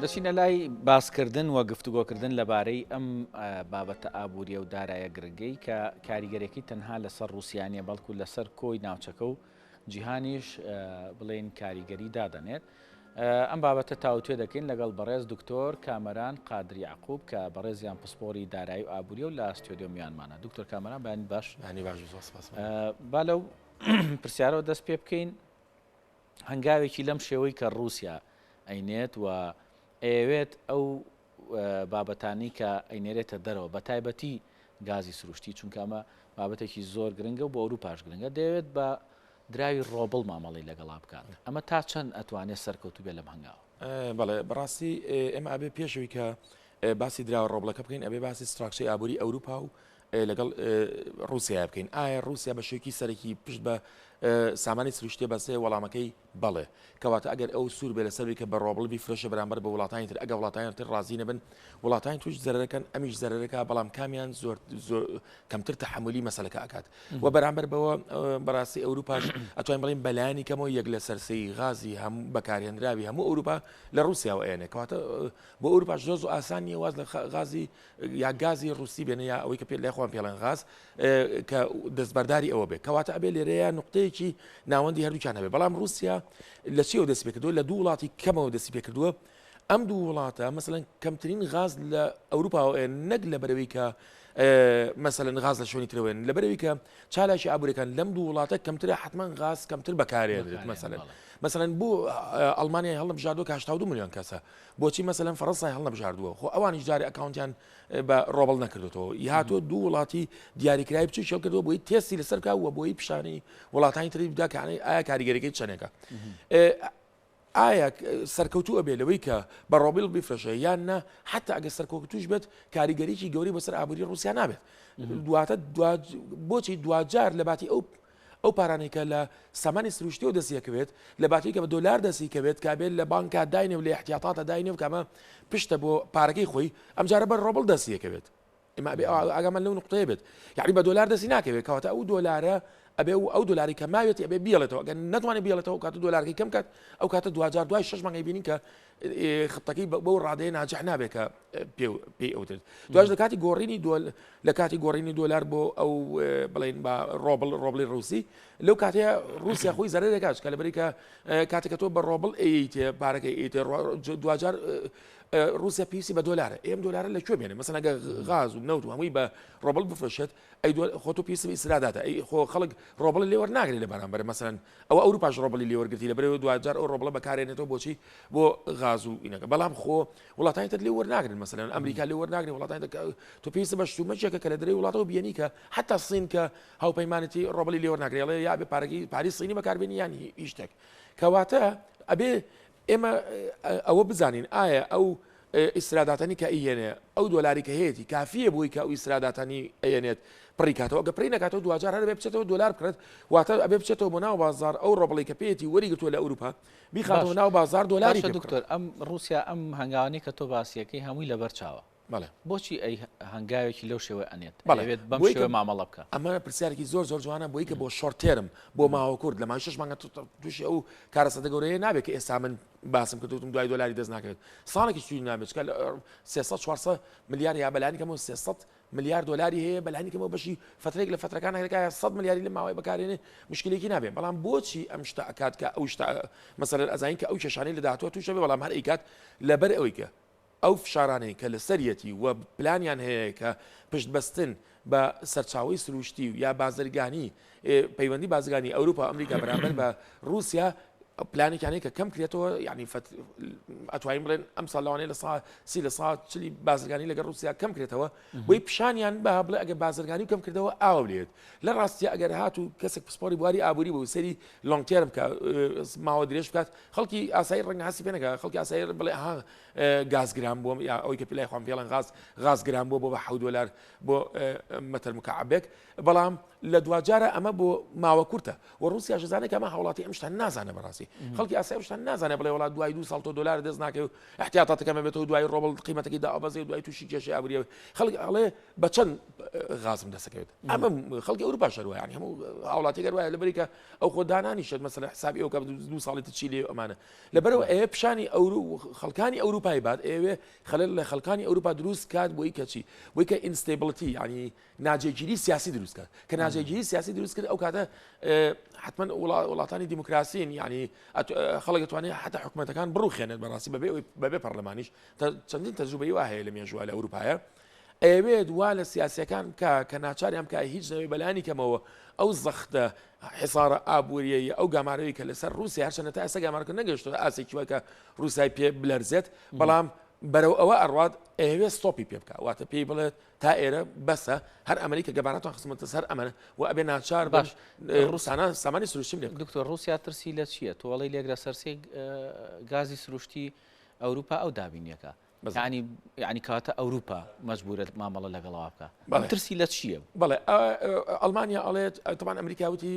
دەچینە لای باسکردن و گفتوگۆکردن لەبارەی ئەم بابەتە ئابووریە و دارایە گرنگەی کە کاریگەرەکەی تەنها لەسەر ڕووسیا نیە بەڵکو لەسەر کۆی ناوچەکە و جیهانیش بڵێین کاریگەری دادەنێت. ئەم بابەتە تاوتوێ دەکەین لەگەڵ بەڕێز دکتۆر کامەران قادر یەعقوب کە بەڕێزیان پسپۆری دارایی و ئابووریە و لە ستۆدیۆ میوانمانە. دکتۆر کامەران بەیانی باش. بەیانی باش زۆر سپاس. با لەو پرسیارەوە دەست پێ بکەین هەنگاوێکی لەم شێوەی کە ڕووسیا ئەینێت و ئەیەوێت ئەو بابەتانی کە ئەینێرێتە دەرەوە بە تایبەتی گازی سروشتی چونکە ئەمە بابەتێکی زۆر گرنگە و بۆ ئەوروپاش گرنگە دەیەوێت بە دراوی ڕۆبڵ مامەڵەی لەگەڵا بکات ئەمە تا چەند ئەتوانێت سەرکەوتوو بێت لەم هەنگاوە؟ بەڵێ بەڕاستی ئێمە ئەبێ پێشەوەی کە باسی دراوە ڕۆبڵەکە بکەین ئەبێ باسی structure ی ئابووری ئەوروپا و لەگەڵ ڕووسیا بکەین ئایا ڕووسیا بە شێوکی سەرەکی پشت بە سامانی سروشتێ بەسێ وەڵامەکەی بەڵێ کەواتە ئەگەر ئەو سوور بێ لەسەروی کە بە ڕۆبڵ بیفرۆشێ بەرامبەر بە وڵاتانی تر ئەگە وڵاتانی تر ڕازی نەبن وڵاتانی توش زەرەکەن ئەمیش زەرەکە بەڵام کامیان زۆر زۆر کەمتر تەحملی مەسەلەکە ئەکات و بەرامبەر بەوە بەڕاستی ئەوروپاش ئەتوانین بڵێین بەلایەنی کەمەوە یەک لەسەر سێی غازی هەموو بەکارهێنراوی هەموو ئەوروپا لە ڕووسیاوە ئەیەنێ کەواتە بۆ ئەوروپاش زۆر زۆر ئاسان نییە واز لە غازی یا گازی ڕوسی بێنە یا ئەوەی کە پێ لای خۆیان پێڵێن غاز کە دەستبەرداری ئەوە بێت کەواتە ئەبێ لێرەیە نقطەیەکی ناوەندی هەردووکیان هەبێ بەڵام رووسیا لە چیەوە دەستی پێکردووە لە دوو وڵاتی کەمەوە دەستی پێکردووە ئەم دوو وڵاتە مەسەلەن کەمترین غاز لە ئەوروپاوە نەک لە بەرەوەی کە مەسەلەن غاز لە شوێنی ترەوەن لە بەرەوەی کە چالاکی ئابوورەکان لەم دوو وڵاتە کەمترە حتمما غاز کەمتر بەکارێنرێت مەسەلەن مەسەلەن بۆ ئەڵمانیای هەڵنەبژاردووە کە 82 میلیۆن کەسە بۆچی مەسەلەن فەڕەنسای هەڵنەبژاردووە خۆ ئەوانیش جارێ account یان بە ڕۆبڵ نەکردوتەوە هاتووە دوو وڵاتی دیاریکراوی بچووک هەڵکردووە بۆی تێستی لەسەر بکا و بۆی پیشانی وڵاتانی تری بدا کە ئایا کاریگەریەکەی چەندێکە ئایا سەرکەوتوو ئەبێ لەوەی کە بە ڕۆبیل بیفرۆشێ یان نا حتا ئەگەر سەرکەوتوش بێت کاریگەریی گەوری بەسەر ئابووری رووسیا نابێت دواتە بۆچی دواجار لە باتی ئەو ئەو پارانەی کە لە سامانی سروشتیەوە دەستی ئەکەوێت لە باتی کە بە دۆلار دەستی کەوێت کە بێت لە بانکا داینێ و لە احتیاطاتە داینێ و کامە پشتە بۆ پارەکەی خۆی ئەمجارە بەر ڕۆبڵ دەستی ئەکەوێت ئێمە ئەبێ ئاگامان لەو نقطەیە بێت یعنی بە دۆلار دەستی ناکەوێت کەواتە ئەو دۆلارە ئەبێ و ئەو دۆلاری کە ماوێتی ئەبێ بیڵێتەوە ئەگەر نەتوانێت بیڵێتەوە کاتە دۆلارەکەی کەم کات ئەو کاتە دواجار دوای شەش مانگی بینین کە خطەکەی بەو ڕادەیە ناجح نابێت کە پێی ئەوترێت دواش لە کاتی گۆڕینی دۆل لە کاتی گۆڕینی دۆلار بۆ ئەو بڵێن بە ڕۆبڵ ڕۆبلی ڕوسی لەو کاتەیە رووسیا خۆی زەرەر دەکات کە لەبەری کە کاتێک کە تۆ بە ڕۆبڵ ئەیتێ پارەکەی ئەیتێ دواجار رووسیا پێویستی بە دۆلارە ئێم دۆلارە لە کوێ بێنێ مەسەلەن ئەگەر غاز و نەوت و هەمووی بە ڕۆبڵ بفرۆشێت ئەی خۆ تۆ پێویستی بە ئیسراداتە ئەی خۆ خەڵک ڕۆبڵ لێ وەرناگرێ لە بەرامبەر مەسەلەن ئەوە ئەوروپاش ڕۆبڵی لێ وەرگرتی لەبەرەوە دواجار ئەو ڕۆبڵە بەکارێنێتەوە بۆچی بۆ غاز و ئینەکە بەڵام خۆ وڵاتانی تر لێ وەرناگرن مەسەلەن ئەمریکا لێ وەرناگرن وڵاتانی تر تۆ پێویستە بە شتومەکێکە کە لە دەرەوەی وڵاتەوە بیێنی کە حتا سین کە هاوپەیمانێتی ڕۆبڵی لێ وەرناگرێ ئەڵێ یا بێ پارەکەی پاری سینی بەکاربێنی یان هیچ شتێک کەواتە ئەبێ ئێمە ئەوە بزانین ئایا ئەو ئیسراداتانی کە ئەیێنێ ئەو دۆلاری کە هەیەی کافیە بۆی کە ئەو ئیسراداتانی ئەیەنێت پڕی کاتەوە گە پڕی نەکاتەوە دواجار هەر ئەبێ بچێتەوە دۆلار بکڕێت واتە ئەبێ بچێتەوە بۆ ناو بازار ئەو ڕۆبڵی کە پێیەتی وەری گرتووە لە ئەوروپا بیخاتەوە ناو بازار دۆلاری باشە دکتۆر ئەم ڕووسیا ئەم هەنگاوانەی کە تۆ باسیەکەی هەمووی لەبەر چاوە بەڵێ. بۆچی ئەی هەنگاوێکی لەو شێوەی ئەنێت بەڵێ ئەیەوێت بەم بۆی کە شێوە مامەڵە بکا؟ ئەمە پرسیارێکی زۆر زۆر جوانە بۆی کە بۆ short term بۆ ماوە کورت لە ماوەی شەش مانگە تووشی ئەو کارەساتە گەورەیە نابێت کە ئێستا من باسم کرد وتم دوای دۆلاری دەست ناکەوێت ساڵێکی تووشی نابێت چونکە 300 400 ملیار یا بەلانی کەمەوە 300 ملیار دۆلاری هەیە بەلانی کەمەوە بەشی فترێک لە فترەکان هەرکایە 100 ملیاری لە ماوەی بەکارێنێ مشکلێکی نابێت بەڵام بۆچی ئەم شتە ئەکات کە ئەو شتە مەسەلەن ئەزانین کە ئەو کێشانەی لە داهاتووە تووشە بێ بەڵام هەر ئەیکات لەبەر ئەوەی کە ئەو فشارانەی کە لەسەریەتی و پلانیان هەیە کە پشتبەستن بە سەرچاوەی سروشتی و یا بازرگانی پەیوەندی بازرگانی ئەوروپا و ئەمریکا بەرامبەر بە رووسیا پلانێکیان هەیە کە کەم کرێتەوە یعنی ئەتوانین بڵێن ئەم ساڵ لەوانەیە لە سا سی لە سا چلی بازرگانی لەگەڵ رووسیا کەم کرێتەوە بۆی پیشانیان بە بڵێ ئەگەر بازرگانی کەم کردەوە ئاوە لێت لە ڕاستیە ئەگەر هاتوو کەسێک پسپۆری بواری ئابووری بوو سەری long term کە ماوە درێژ بکات خەڵکی ئاسایی ڕەنگە هەستی پێ نەکات خەڵکی ئاسایی بڵێ ئەها گاز گران بووە یا ئەوەی کە پلای خۆم پێڵێن غاز غاز گران بووە بۆ بە حەوت دۆلار بۆ مەتر مکعبێک بەڵام لە دواجارە ئەمە بۆ ماوە کورتە و ڕوسیاش ئەزانێت کە ئەمە هاوڵاتی ئەم شتانە نازانێت بەڕاستی خەڵکی ئاسایی ئەم شتانە نازانێت بڵێ وڵات دوای دوو ساڵ تۆ دۆلار دەست ناکەوێت و احتیاطاتەکەم ئەبێتەوە دوای ڕۆبڵ قیمەتەکەی دائەبەزێ و دوای تووشی کێشەی ئابووری ئەبێت خەڵک ئەڵێ بە چەند غازم دەستەکەوێت ئەمە خەڵکی ئەوروپا شەر وایە یعنی هەموو هاوڵاتی گەر وایە لەبەری کە ئەو خۆ دانانیشێت مەسەلە حسابی ئەو کە دوو ساڵی تر چی لێ ئەمانە لەبەرەوە ئەیە پیشانی ئەورو خەڵکانی ئەوروپای بات ئەیەوێ خەلەل لە خەڵکانی ئەوروپا دروست کات بۆی کەچی بۆی کە instability یعنی ناجێگیری سیاسی دروست کرد کە ناجێگیری سیاسی دروست کرد ئەو کاتە حتمما وڵاتانی دیموکراسین یعنی خەڵک دەتوانێت حتا حکوومەتەکان بڕوخێنێت بەڕاستی بەبێ بەبێ پەرلەمانیش چەندین تەجروبەی وا هەیە لە مێژووە لە ئەوروپایە ئەیەوێت وا لە سیاسەکان بکە کە ناچاریان بکە هیچ نەوێ بەلانی کەمەوە ئەو زەختە حسارە ئابووریە ئەو گامارەوەی کە لەسەر رووسیا هەرچەندە تا ئێستا گامارەکە نەگەشتووە ئاسێکی وای کە رووسای پێ بلەرزێت بەڵام بەرەو ئەوە ئەڕوات ئەیەوێت stop ی پێ بکە واتە پێی بڵێت تا ئێرە بەسە هەر ئەمریکا گەمارۆتان خستمەتە سەر ئەمە و ئەبێ ناچار باش ڕوسانە سامانی سروشتیم لێ دکتۆر ڕوسیا ترسی لە چییە؟ تۆ ئەڵێی لێک لەسەر سێ گازی سروشتی ئەوروپا ئەو دابینیەکە ینی ینی کاتە ئەوروپا مەجبورە مامەڵە لەگەڵەوە بکە ترسی لە چییە؟ بەڵێ ئەڵمانیا ئەڵێت تەبان ئەمریکا وتی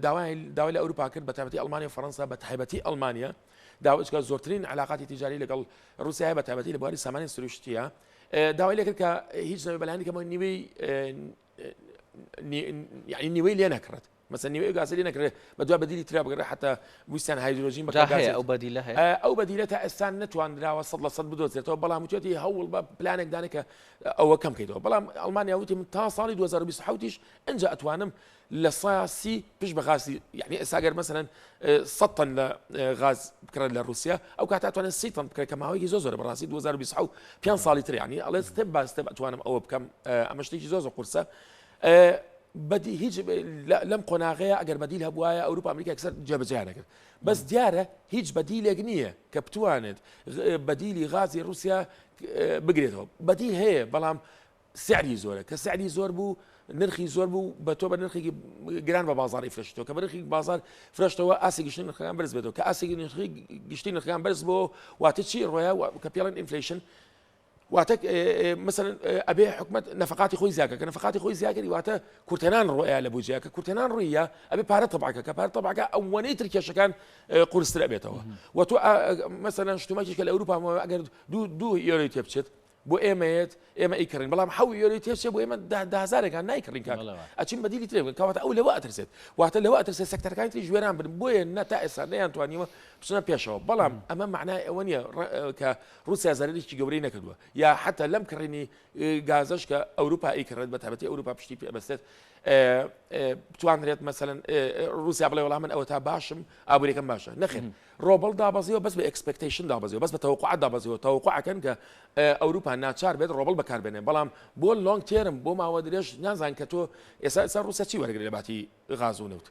داوای داوای لە ئەوروپا کرد بە تایبەتی ئەڵمانیا و فەرەنسا بە تایبەتی ئەڵمانیا داوەچکە زۆرترین علاقاتی تیجاری لەگەڵ رووسیا بە تایبەتی لە بواری سامانی سروشتیە داوای لێکرد کە هیچ نەبێ بەلایەنی کەمەوە نیوەی یعنی نیوەی لێ نەکڕێت مەسەن نیوەی گازی لێ نەکرێت بە دوا بەدیلی ترا بگەڕێ حتا ویستیان هایدرۆژین بەکار هەیە ئەو بەدیلە هەیە ئەو بەدیلە تا ئێستا نەتواندراوە 100% بدۆزێتەوە بەڵام وتێتی هەوڵ بە پلانێک دانێ کە ئەوە کەم کەیتەوە بەڵام ئەڵمانیا وتی من تا ساڵی 2027 یش ئەنجا ئەتوانم 30% پشت بە غازی یعنی ئێستا گەر مەسەلەن 100 تەن لە غاز بکڕێت لە رووسیا ئەو کاتە ئەتوانێت 30 تەن بکڕێت کە ماوەیەکی زۆر زۆرە بەڕاستی 2027 پێنج ساڵی تر یعنی ئەڵێ step by step ئەتوانم ئەوە بکەم ئەمە شتێکی زۆر زۆر قورسە بەدی هیچ لەم قۆناغەیە ئەگەر بەدیل هەبوایە ئەوروپا ئەمریکا یەکسەر جێبەجێیان نەکرد بەس دیارە هیچ بەدیلێک نییە کە بتوانێت بەدیلی غازی رووسیا بگرێتەوە بەدیل هەیە بەڵام سعری زۆرە کە سعری زۆر بوو نرخی زۆر بوو بە تۆ بە نرخێکی گران بە بازاری فرشتەوە کە بەرخی بازار فرشتەوە ئاسی گشتی نرخەکان بەرز بێتەوە کە ئاسی نرخی گشتی نرخەکان بەرز بۆ واتە چی ڕۆیا کە پێڵێن inflation واتە مثلا ئەبێ حکومت نەفقاتی خۆی زیاکە کە نەفقاتی خۆی زیاکردی واتە کورتێنان ڕۆیا لە بودجەیە کە کورتێنان ڕوویە ئەبێ پارە تەبعەکە کە پارە تەبعەکە ئەوەنەی تر کێشەکان قورستر ئەبێتەوە و تۆ مەسەلەن شتومەکێک کە لە ئەوروپا ئەگەر دوو دوو یۆرۆی تێ بچێت بۆ ئێمەیەت ئێمە ئەیکڕین بەڵام حەو یۆرۆی تێ بچێت بۆ ئێمە دە هەزارێکان نایکڕین کاک ئەچین بەدیلی ترێ بکەن کەواتە ئەو لەوە ئەترسێت واتە لەوە ئەترسێت سێکتەرەکانی تریش وێران بن بۆیە نە تا ئێستا نەیانتوانیوە بچنە پێشەوە بەڵام ئەمە معنای ئەوە نییە کە ڕووسیا زەرەرێکی گەورەی نەکردووە یا حتا لەم کڕینی گازەش کە ئەوروپا ئەیکڕێت بە تایبەتی ئەوروپا پشتی پێ ئەبەستێت بتوانرێت مەسەلەن ڕووسیا بڵێ وەڵا من ئەوە تا باشم ئابووریەکەم باشە نەخێر ڕۆبڵ دابەزیوە بەس بە expectation دابەزیوە بەس بە تەوەقوعات دابەزیوە تەوەقوعەکەن کە ئەوروپا ناچار بێت ڕۆبڵ بەکاربێنێ بەڵام بۆ long term بۆ ماوە درێژ نازان کە تۆ ئێستا ئێستا ڕووسیا چی وەرگێ لە باتی غاز و نەوت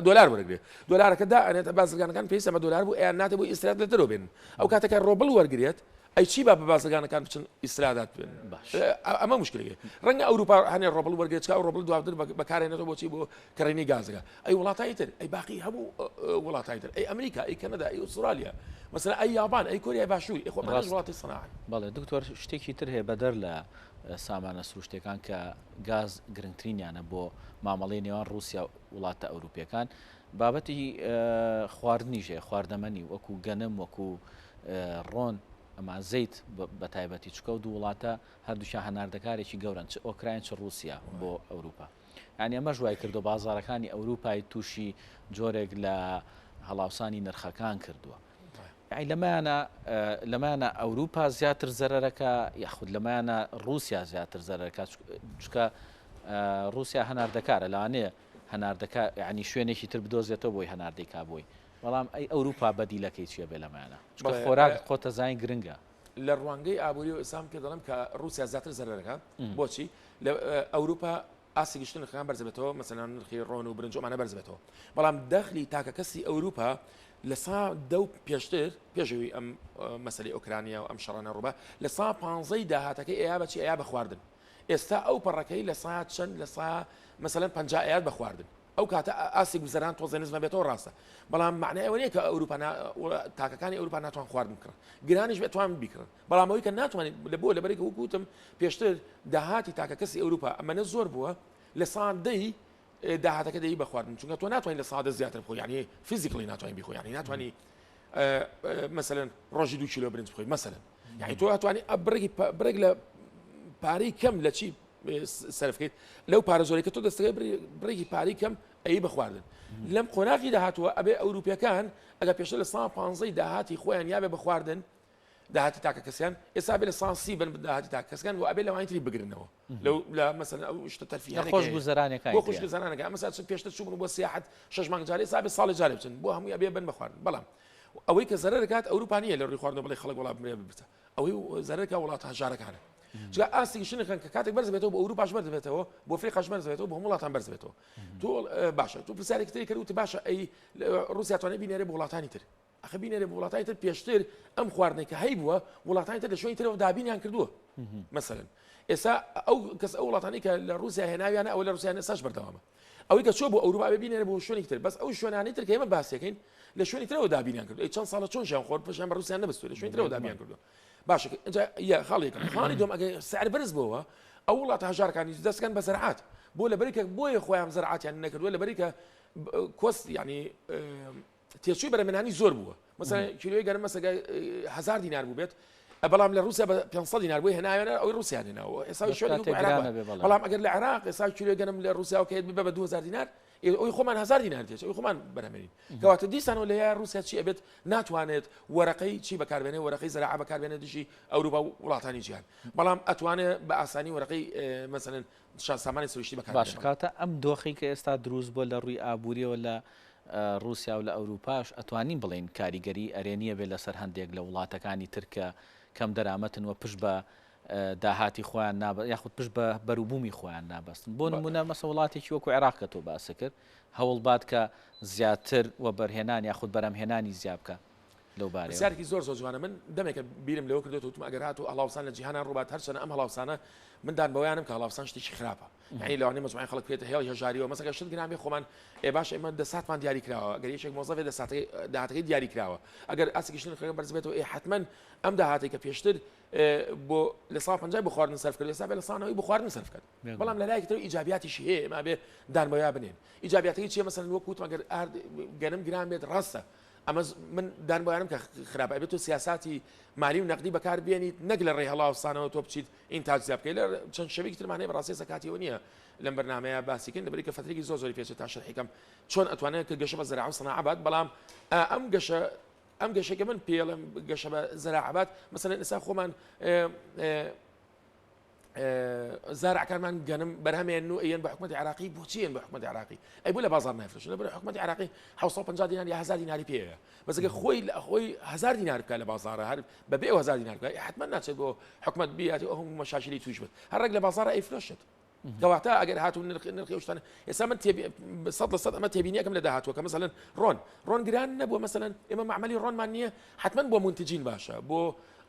دۆلار وەرگێ دۆلارەکە دا ئەنێت بازرگانەکان پێویستە بە دۆلار بوو ئەیان ناتێ بۆ ئیسترات لە دەرەوە بێنن ئەو کاتەکە ڕۆبڵ وەرگێت ئەی چی با بە بازرگانەکان بچن ئیسترادات بێن ئەمە مشکلەکە ڕەنگە ئەوروپا هەنێ ڕۆبڵ وەرگێت چکا ڕۆبڵ دواتر بەکارێنێتەوە بۆچی بۆ کڕینی گازەکە ئەی وڵاتانی تر ئەی باقی هەموو وڵاتانی تر ئەی ئەمریکا ئەی کەنەدا ئەی ئوسترالیا مەسەلەن ئەی یابان ئەی کۆریای باشوور ئەی خۆمان وڵاتی سەناعەت. بەڵێ دکتۆر شتێکی تر هەیە بەدەر لە سامانە سروشتیەکان کە گاز گرنگترینیانە بۆ مامەڵەی نێوان ڕووسیا و وڵاتە ئەوروپیەکان بابەتی خواردنیش هەیە خواردەمەنی وەکو گەنم وەکو ڕۆن ئەما زەیت بە تایبەتی چکە و دوو وڵاتە هەردووکیان هەناردەکارێکی گەورەن چ ئۆکراین چ ڕووسیا بۆ ئەوروپا. یانی ئەمەش وای کردووە بازاڕەکانی ئەوروپای تووشی جۆرێک لە هەڵاوسانی نرخەکان کردووە. یانی لەمەیانە لەمەیانە ئەوروپا زیاتر زەرەرەکە یاخود لەمەیانە ڕووسیا زیاتر زەرەرەکە چونکە ڕووسیا هەناردەکارە لەوانەیە هەناردەکە یعنی شوێنێکی تر بدۆزێتەوە بۆی هەناردەی کا بۆی بەڵام ئەی ئەوروپا بەدیلەکەی چییە بێ لەمانە چونکە خۆراک خۆتەزای گرنگە. لە ڕوانگەی ئابووری و ئیسلام پێ دەڵێم کە ڕووسیا زیاتر زەرەرەکە بۆچی لە ئەوروپا ئاستی گشتی نرخەکان بەرز بێتەوە مەسەلەن نرخی ڕۆن و برنج ئەمانە بەرز بێتەوە بەڵام دەخلی تاکە کەسی ئەوروپا لە سا دە و پێشتر پێشەوی ئەم مەسەلی ئۆکرانیا و ئەم شەڕانە ڕووبە لە سا پانزەی داهاتەکەی ئەیا بەچی ئەیا بە خواردن ئێستا ئەو پەڕەکەی لە سا چەند لە سا مەسەلەن 50 ئەیات بە خواردن ئەو کاتە ئاستی گوزەران تۆزێ نزمە بێتەوە ڕاستە بەڵام معنای ئەوە نییە کە ئەوروپا تاکەکانی ئەوروپا ناتوان خواردن بکڕن گرانیش بێتوان بیکڕن بەڵام ئەوەی کە ناتوانێت لە بۆ لەبەرێک وەکو وتم پێشتر داهاتی تاکە کەسی ئەوروپا ئەمەنە زۆر بووە. لە سادەی داهاتەکە دەی بە خواردن چونکە تۆ ناتوانانی لە سادە زیاتر بخۆی یعنی physically ناتوانانی بخۆی یعنی ناتوانانی مەسەلەن ڕۆژی دو کیلۆ برنج بخۆی مەسەلەن یعنی تۆ ئەتوانی بڕێکی بڕێک لە پارەی کەم لە چی سەرف بکەیت لەو پارە زۆرێک کە تۆ دەستەکەی بڕێکی پارەی کەم ئەی بە خواردن لەم قۆناغی داهاتووە ئەبێ ئەوروپیەکان ئەگە پێشتر لە سا پانزەی داهاتی خۆیان یابێ بە خواردن داهاتی تاکە کەسیان ئێستا بێ لە سانسی بن داهاتی تاکە کەسەکان و ئەبێ لەوانی تری بگرنەوە لەو لە مەسەن ئەو شتە تەرفیهانە خۆش گوزەرانەکان بۆ خۆش گوزەرانەکە ئەمە سا پێشتر چوون بۆ سیاحەت شەش مانگ جارێ سا بێ ساڵی جارێ بچن بۆ هەمووی ئەبێ بن بەخواردن بەڵام ئەوەی کە زەرەر دەکات ئەوروپا نییە لە ڕووی خواردنەوە بڵێ خەڵک وڵا بمرێ ببرسە ئەوەی زەرەرکە وڵاتە هەژارەکانە چونکە ئاستێکی شنخن کە کاتێک بەرز بێتەوە بۆ ئەوروپاش بەرز بێتەوە بۆ ئەفریقاش بەرز بێتەوە بۆ هەموو وڵاتان بەرز بێتەوە تۆ باشە تۆ پرسیارێکی تری کرد وتی باشە ئەی ڕووسیا توانێت بینێرێ بۆ وڵاتانی تر ئەخە بینێرێ بۆ وڵاتانی تر پێشتر ئەم خواردنەی کە هەیبووە وڵاتانی تر لە شوێنی ترەوە دابینیان کردووە مەسەلەن ئێستا ئەو کەس ئەو وڵاتانی کە لە ڕووسیا هێناویانە ئەوە لە ڕووسیا ئێستاش بەردەوامە ئەوەی کە چۆ بۆ ئەوروپا بێ بینێرە بۆ شوێنێکی تر بەس ئەو شوێنانەی تر کە ئێمە باسیەکەین لە شوێنی ترەوە دابینیان کردو ئەی چەند ساڵە چۆن ژیان خۆر پشیان بە ڕووسیان نەبەستووە لە شوێنی ترەوە دابیان کردو باشە ئینجا یە خاڵی یەکەم خاڵی دووەم ئەگەر سعر بەرز بۆوە ئەو وڵاتە هەژارەکانیش دەستکەن بە زەرعات بۆ لەبەری کە بۆیە خۆیان زەرعاتیان نەکردووە لەبەری کە cost یعنی تێچووی بەرهەمهێنانی زۆر بووە مەسەلەن کیلۆی گەنم مەسەگە هزار دینار بوو بێت بەڵام لە رووسیا بە 500 دینار بووی هێناوێنە ئەوەی رووسیان هێناوە ئێستا شوێنێک بەڵام ئەگەر لە عێراق ئێستا کیلۆی گەنم لە رووسیا کەێت ببە بە 2000 دینار ئەوی خۆمان هزار دینار تێچ ئەوی خۆمان بەرهەمێنین کەواتە دیسانەوە لە رووسیا چی ئەبێت ناتوانێت وەرەقەی چی بەکاربێنێ وەرەقەی زەراعە بەکاربێنێ دژی ئەوروپا و وڵاتانی جیهان بەڵام ئەتوانێت بە ئاسانی وەرەقەی مەسەلەن سامانی سروشتی بەکار باشە کاتە ئەم دۆخی کە ئێستا دروست بووە لە ڕووی ئابووریەوە لە ڕووسیا و لە ئەوروپاش ئەتوانین بڵێین کاریگەری ئەرێنیە بێت لەسەر هەندێک لە وڵاتەکانی تر کە کەم دەرامەتن و پشت بە داهاتی خۆیان نابە یاخود پشت بە بەروبوومی خۆیان نابەستن بۆ نمونە مەسە وڵاتێکی وەکو عێراق کە تۆ باست کرد هەوڵ بات کە زیاتر وەبەرهێنان یاخود بەرهەمهێنانی زیا بکە. لەو بارەیەوە؟ پرسیارێکی زۆر زۆر جوانە من دەمێکە بیرم لەوە کردوێت وتم ئەگەر هاتوو هەڵاوسان لە جیهانا ڕووبات هەرچەنە ئەم هەڵاوسانە من دان بەوەیانم کە هەڵاوسان شتێکی خراپە یعنی لەوانەیە مەجموعی خەڵک بێتە هێڵی هەژاریەوە مەسەگە شت گران بێ خۆمان ئێ باش ئێمە دەساتمان دیاری کراوە ئەگەر یەکێک مۆزەفێ دەساتەکەی داهاتەکەی دیاری کراوە ئەگەر ئاستێکی نرخەکە بەرز بێتەوە ئێ حتمما ئەم داهاتێک کە پێشتر بۆ لە ساڵ پەنجای بۆ خواردن سەرف کرد ئێستا بێ لە ساڵ نەوەی بۆ خواردن سەرف کرد بەڵام لە لایەکی تر ئیجابیاتیشی هەیە ئێمە بێ دان بەوەیا بنێن ئیجابیاتەکەی چییە مەسەلەن وەک وتم ئەگەر ئارد گەنم گران بێت ڕاستە ئەمە من دان بۆیانم کە خراپە ئەبێت تۆ سیاساتی مالی و نەقدی بەکار بێنیت نەک لە ڕێی هەڵاوسانەوە تۆ بچیت ئینتاج زیاد بکەیت لە چەند شەوێکی ترمان هەیە بەڕاستی ئێستا کاتی ئەوە نییە لەم بەرنامەیە باسی کەین لەبەری کە فەترێکی زۆر زۆری پێچێت تا شەرحی کەم چۆن ئەتوانێت کە گەشە بە زەراعە و سەناعە بات بەڵام ئەم گەشە ئەم گەشەی کە من پێڵم گەشە بە زەراعە بات مەسەلەن ئێستا خۆمان زارعەکانمان گەنم بەرهەمێن و ئەیەن بە حکومەتی عراقی بۆچی ئەن بە حکومەتی عراقی ئەی بۆ لە بازار نایفرۆشن لەبەر حکومەتی عراقی 750 دینار یا 1000 دیناری پێیە بەس ئەگەر خۆی لە خۆی 1000 دینار بکە لە بازارە هەر بەبێ ئەو 1000 دینار بکە حتمما ناچێت بۆ حکومەت بیات و ئەو مەشاکیلی توش بێت هەر ڕێک لە بازارە ئەیفرۆشێت کەواتە ئەگەر هاتوو نرخ نرخی ئەو شتانە ئێستا من سەد لە سەد ئەمە تێبینیەکەم لە داهاتووە کە مەسەلەن ڕۆن ڕۆن گران نەبووە مەسەلەن ئێمە مەعمەلی ڕۆنمان نییە حتمما بۆ مونتجین باشە بۆ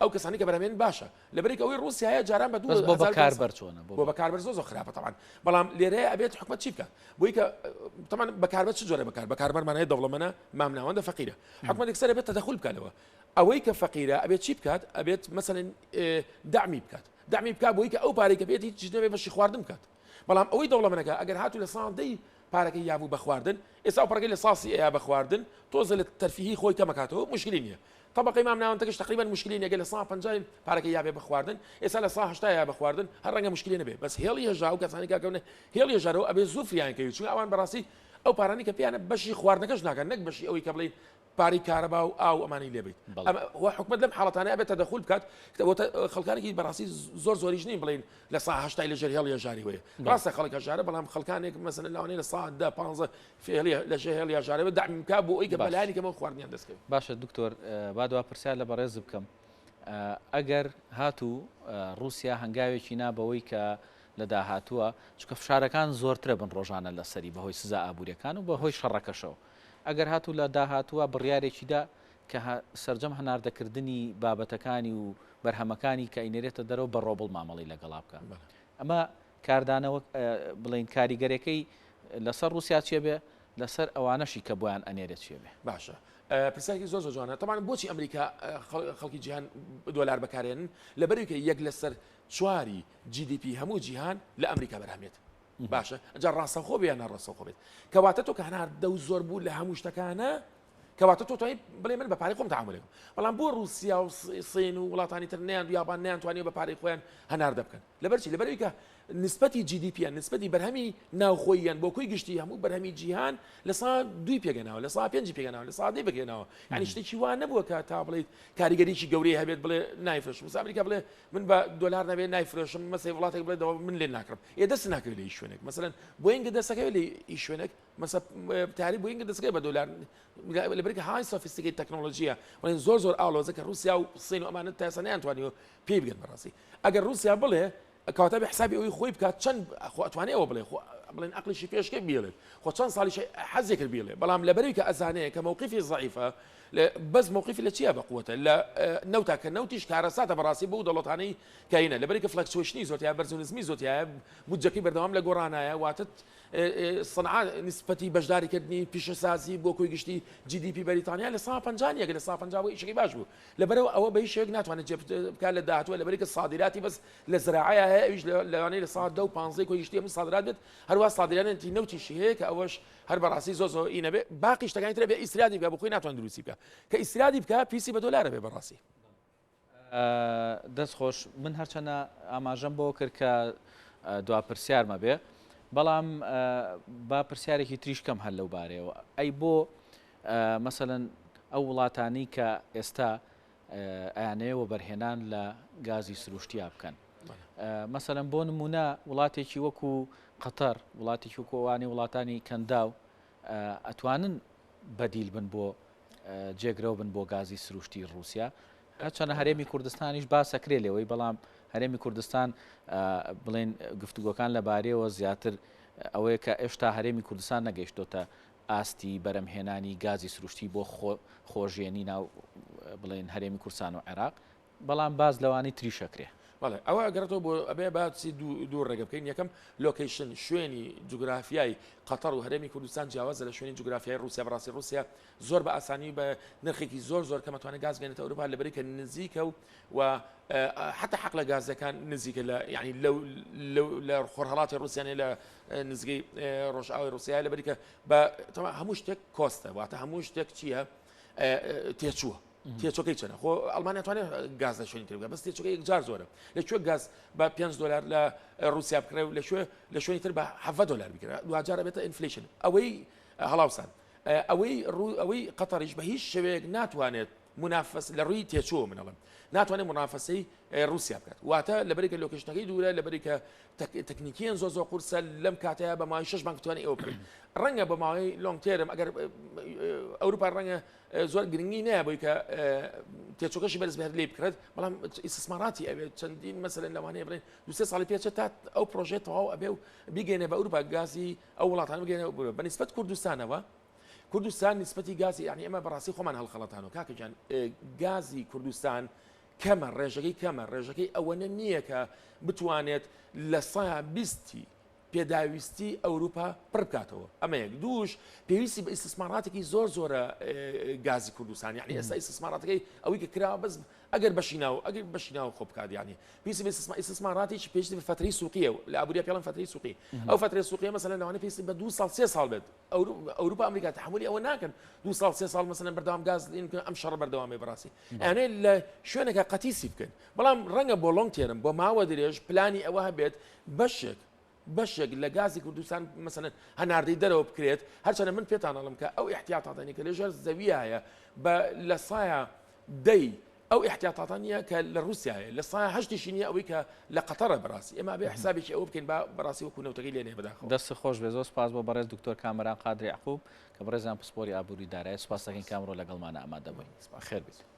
ئەو کەسانی کە بەرهەمێن باشە لەبەرێک ئەوەی ڕووسیایە جاران بە بۆ بەکاربەر چۆنە بۆ بەکاربەر زۆر زۆر خراپە تەوان بەڵام لێرەیە ئەبێت حکومەت چی بکات بۆی کە تەمان بەکاربەر چ جۆرە بەکار بەکاربەرمان هەیە دەوڵەمەنە مامناوەندە فەقیرە حکومەت یەکسەر ئەبێت تەدەخول بکاتەوە ئەوەی کە فەقیرە ئەبێت چی بکات ئەبێت مەسەلەن دەعمی بکات دەعمی بکات بۆی کە ئەو پارەی کە پێیەتی هیچ نەبێ بەشی خواردن بکات بەڵام ئەوەی دەوڵەمەنەکە ئەگەر هاتوو لە ساندەی پارەکەی یابوو بە خواردن ئێستا ئەو پەڕەکەی لە ساسی ئەیا بە خواردن تۆزە لە تەرفیهی خۆی کەمەکاتەوە مشکلی نییە تەبەقەی مام ناوەندەکەش تقریبا مشکلی نییە گەر لە سا پەنجای پارەکەی یابێ بە خواردن ئێستا لە سا هەشتا یا بە خواردن هەر ڕەنگە مشکلی نەبێ بەس هێڵی هەژا و کەسانی کاکەونە هێڵی هەژارەوە ئەبێ زوو فریان کەوی چونکە ئەوان بەڕاستی ئەو پارانی کە پێیانە بەشی خواردنەکەش ناکەن نەک بەشی ئەوەی کە بڵێین پارەی کارەبا و ئاو ئەمانەی لێ بیت و حکومت لەم حاڵەتانە ئەبێت تەدەخول بکات خەڵکانێکی بەڕاستی زۆر زۆریش نین بڵین لە سا هەشتای لە ژێر هێڵی هەژاری وەیە ڕاستە خەڵک هەژارە بەڵام خەڵکانێک مەسەلەن لەوانەیە لە سا دە پانزە فێڵی لە ژێر هێڵی هەژارەوە دەعم بکات بۆ ئەوەی کە بەلایەنی کەمەوە خواردنیان دەست کەوێت. باشە دکتۆر با دوا پرسیار لە بەڕێز بکەم ئەگەر هاتوو ڕووسیا هەنگاوێکی نا بەوەی کە لە داهاتووە چونکە فشارەکان زۆرترە بن ڕۆژانە لەسەری بەهۆی سزا ئابووریەکان و بەهۆی شەڕەکەشەوە ئەگەر هاتوو لە داهاتووە بڕیارێکی دا کە سەرجەم هەناردەکردنی بابەتەکانی و بەرهەمەکانی کە ئەینێرێتە دەرەوە بە ڕۆبڵ مامەڵەی لەگەڵا بکا ئەمە کاردانەوە بڵێین کاریگەرەکەی لەسەر ڕووسیا چیە بێ لەسەر ئەوانەشی کە بۆیان ئەنێرێت چیە بێ؟ باشە پرسیارێکی زۆر زۆر جوانە تەبعەن بۆچی ئەمریکا خەڵکی جیهان دۆلار بەکارێنن لەبەرئەوەی کە یەک لەسەر چواری GDP هەموو جیهان لە ئەمریکا بەرهەمێت. باشە ئەجا ڕاستەخۆ بێ یان ناڕاستەخۆ بێت کەواتە تۆ کە هەناردە و زۆر بوو لە هەموو شتەکانە کەواتە تۆ توانی بڵێ من بە پارەی خۆم تەعامولەکەم بەڵام بۆ ڕووسیا و سین و وڵاتانی تر نیان و یابان نیان توانیوە بە پارەی خۆیان هەناردە بکەن لەبەر چی لەبەرئەوەی کە نسبەتی GDP یان نسبەتی بەرهەمی ناوخۆییان بۆ کۆی گشتی هەموو بەرهەمی جیهان لە سا دووی پێگەناوە لە سا پێنجی پێگەناوە لە سا دەی بگەناوە یعنی شتێکی وا نەبووە کە تا بڵێیت کاریگەریی گەورەی هەبێت بڵێ نایفرۆشم مەسەلەن ئەمریکا بڵێ من بە دۆلار نەبێ نایفرۆشم مەسەی وڵاتێک بڵێ دەوە من لێ ناکڕم ئێ دەست ناکەوێت لە هیچ شوێنێک مەسەلەن بۆینگ دەستەکەوێت لە هیچ شوێنێک مەسە تاری بۆینگ دەستەکەوێت بە دۆلار لەبەرکە high sophisticated تەکنۆلۆژیە بڵێن زۆر زۆر ئاڵۆزە کە رووسیا و سین و ئەمانە تا ئێستا نەیانتوانیوە پێی بگەن بەڕاستی ئەگەر رووسیا بڵێ کەواتە بێ حسابی ئەوەی خۆی بکات چەند خۆ ئەتوانێ ئەوە بڵێ خۆ بڵێن ئەقلیشی پێشکە بیڵێت خۆ چەند ساڵیش حەزێ کرد بیڵێ بەڵام لەبەرەوەی کە ئەزانێ کە مەوقیفی زەعیفە بەس مەوقیفی لە چییە بە قوتە لە نەوتا کە نەوتیش کارەساتە بەڕاستی بۆ دەوڵەتانەی کاینە لەبەری کە fluctuation ی زۆرتیا بەرز و نزمی زۆتیایە بودجەکەی بەردەوام لە گۆڕانایە واتە سنعە نسبەتی بەشداریکردنی پیشەسازی بۆ کۆی گشتی GDP بەریتانیا لە سا 50 یەک لە سا 50 بۆ ئیشەکەی باش بوو لەبەرئەوە ئەوە بە هیچ شێوەیەک ناتوانێت جێ بکات لە داهاتووە لەبەرئەوەی کە سادیراتی بەس لە زراعەیە هەیە ئەویش لەوانەیە لە سا دە و پانزەی کۆی گشتی هەموو سادرات بێت هەروە سادرانێتی نەوتیشی هەیە کە ئەوەش هەر بەڕاستی زۆر زۆر ئی نەبێ باقی شتەکانی ترە بێ ئیسرادی بکە بۆ خۆی ناتوانێت دروستی بکە کە ئیسرادی بکە پیسی بە دۆلارە بێ بەڕاستی. دەست خۆش من هەرچەنە ئاماژەم بۆ کرد کە دوا پرسیارمە بێ بەڵام با پرسیارێکی تریش کەم هەر لەو بارەیەوە ئەی بۆ مەسەلەن ئەو وڵاتانەی کە ئێستا ئەیانەوێ وەبەرهێنان لە گازی سروشتیا بکەن مەسەلەن بۆ نمونە وڵاتێکی وەکو قەتەر وڵاتێکی وەکو ئەوانەی وڵاتانی کەنداو ئەتوانن بەدیل بن بۆ جێگرەوە بن بۆ گازی سروشتی رووسیا هەرچەنە هەرێمی کوردستانیش باسەکرێ لێەوەی بەڵام هەرێمی کوردستان بڵێن گفتوگۆکان لەبارەیەوە زیاتر ئەوەیە کە ئێشتا هەرێمی کوردستان نەگەیشتۆتە ئاستی بەرەمهێنانی گازی سروشتی بۆ خۆژێنی ناو بڵێن هەرێمی کوردستان و عێراق، بەڵام باس لەوانەی تریش ئەکرێ. بەڵێ ئەوە ئەگەڕێتەوە بۆ ئەبێ باسی دوو ڕێگە بکەین یەکەم location شوێنی جوگرافیای قەتەر و هەرێمی کوردستان جیاوازە لە شوێنی جوگرافیای ڕووسیا بەڕاستی ڕووسیا زۆر بە ئاسانی بە نرخێکی زۆر زۆر کەم ئەتوانێت گاز بێنێتە ئەوروپا لەبەری کە نزیکە و و حتا حەق لە گازەکان نزیکە لە یعنی لەو لە خۆرهەڵاتی ڕووسیانە لە نزگەی ڕۆژئاوای ڕوسیا لەبەری کە بە هەموو شتێک cost ە واتە هەموو شتێک چییە تێچووە تێچۆکەی چەنە خۆ ئەڵمانیا توانێت گاز لە شوێنی تر بکات بەس تێچۆکەی یەکجار زۆرە لە کوێ گاز بە 5 دلار لە رووسیا بکرێ و لە کوێ لە شوێنی تر بە 7 دلار بکرێ دواجار بێتە inflation ئەوەی هەڵاوسان ئەوەی ڕوو ئەوەی قەتەریش بە هیچ شێوەیەک ناتوانێت منافس لە ڕووی تێچووە من ئەڵێم ناتوانێت منافەسەی ڕووسیا بکات واتە لەبەری کە location ەکەی دوورە لەبەری کە تەکنیکیان زۆر زۆر قورسە لەم کاتەیە بە ماوەی شش مانگ توانێت ئەوە بکەن ڕەنگە بە ماوەی long term ئەگەر ئەوروپا ڕەنگە زۆر گرنگی نایە بۆی کە تێچۆکەشی بەرز بێت لێ بکرێت بەڵام ئیسسماراتی ئەوێت چەندین مەسەلەن لەوانەیە بڵێن دو سێ ساڵی پێچێت تا ئەو پرۆژەیە تەواو ئەبێ و بیگەینێ بە ئەوروپا گازی ئەو وڵاتان بگەینە بە نسبەت کوردستانەوە کوردستان نیسبەتی گازی یانی ئێمە بەڕاستی خۆمان هەڵخەڵەتانەوە کاکە گیان گازی کوردستان کەمە ڕێژەکەی کەمە ڕێژەکەی ئەوەنە نییە کە بتوانێت لە سا بیستی پێداویستی ئەوروپا پڕ بکاتەوە ئەمە یەک دووش پێویستی بە ئیسسماراتێکی زۆر زۆرە گازی کوردستان یعنی ئێستا ئیسسماراتەکەی ئەوەی کە کرا بەس ئەگەر بەشی ناو ئەگەر بەشی ناو خۆ بکات یعنی پێویستی بە ئیسسماراتێکی پێویستی بە فەترەی سوقیە لە ئابووریە پێڵم فەترەی سوقی ئەو فەترەی سوقیە مەسەلەن لەوانەیە پێویستی بە دو ساڵ سێ ساڵ بێت ئەوروپا ئەمریکا تەحملی ئەوە ناکەن دو ساڵ سێ ساڵ مەسەلەن بەردەوام گاز ئەم شەڕ بەردەوامێ بەڕاستی ئەیانێ لە شوێنێکە قەتیسی بکەن بەڵام ڕەنگە بۆ long term بۆ ماوە درێژ پلانی ئەوە هەبێت بەشێک بەشێک لە گازی کوردستان مەسەلەن هەناردەی دەرەوە بکرێت هەرچەنە من پێتان ئەڵم کە ئەو احتیاطاتانی کە لەژێر زەویە هەیە بە لە سایە دەی ئەو ئیحتیاتاتە نییە کە لە ڕووسیا هەیە، لە سایە هەشتیشی نییە ئەوەی کە لە قەتەڕە بەڕاستی ئێمە ئەبێ حسابێکی ئەوە بکەین با بەڕاستی وەکوو نەوتەکەی لێ نەیە بەداخەوە. دەستت خۆش بێت زۆر سوپاس بۆ بەڕێز دکتۆر کامەران قادر یەعقوب کە بەڕێزیان پسپۆری ئابووری دارایە سوپاس دەکەین کە ئەمڕۆ لەگەڵمانە ئامادە بووین. سپاس. خێر بیت.